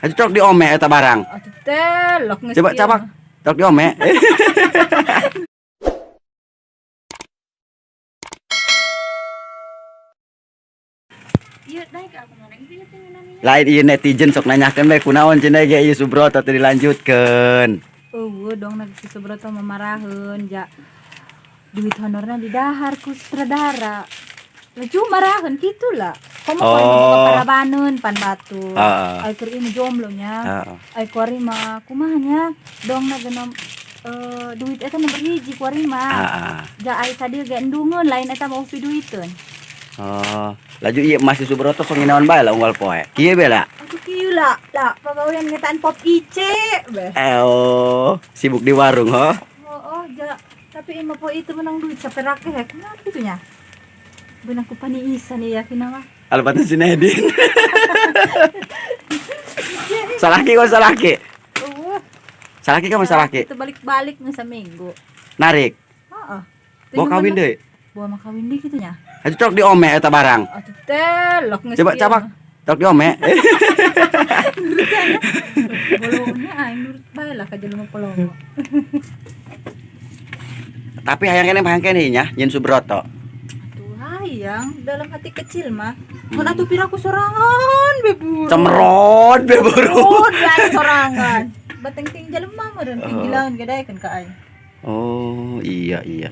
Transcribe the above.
Atuh cok diome eta barang. Atuh telok geus Coba kieu cabak. mah. Cok diome. Ieu daek aku mah rek ieu teh ngeunaan. Lain ieu netizen sok nanyakeun bae kunaon cenah ge ieu Subroto teu dilanjutkeun. Eueuh dong na si Subroto mamaraheun ja duit honorna didahar ku sutradara. Laju maraheun kitu lah. Komo oh. Oh. Parabaneun pan batu. Heeh. Ai keur ini jomblo nya. Heeh. Ai kuari mah kumaha nya dong na genom duit eta nomor hiji kuari mah. Heeh. Ja ai tadi ge endungeun lain eta mau duiteun. Oh, laju ieu masih Subroto sok nginaon bae lah unggal poe. Kieu bae lah. Aku kieu lah, lah pagawean ngetaan pop IC beh. Eh, oh, sibuk di warung ho. Oh, oh ja tapi ima po itu menang duit saperak he kumaha kitu nya. Benang ku paniisan ieu yakin mah. Alpatu si Nedin. Salaki kok salaki. Eueuh. Salaki kamu salaki. Itu balik-balik nu saminggu. Narik. Heeh. Bawa kawin deui. Bawa mah kawin deui kitu nya. Atuh cok diome eta barang. Atuh telok geus Coba kieu cabak. mah. Cok diome. Bolongnya aing nurut bae lah ka jelema polongo. Tapi hayang keneh nya nyin Subroto. Atuh hayang dalam hati kecil mah. Mun atuh piraku sorangan beburu. Cemrot beburu. Oh, aing sorangan. Bateng ting jelema meureun pinggilaun ge daekeun ka aing. Oh, iya iya.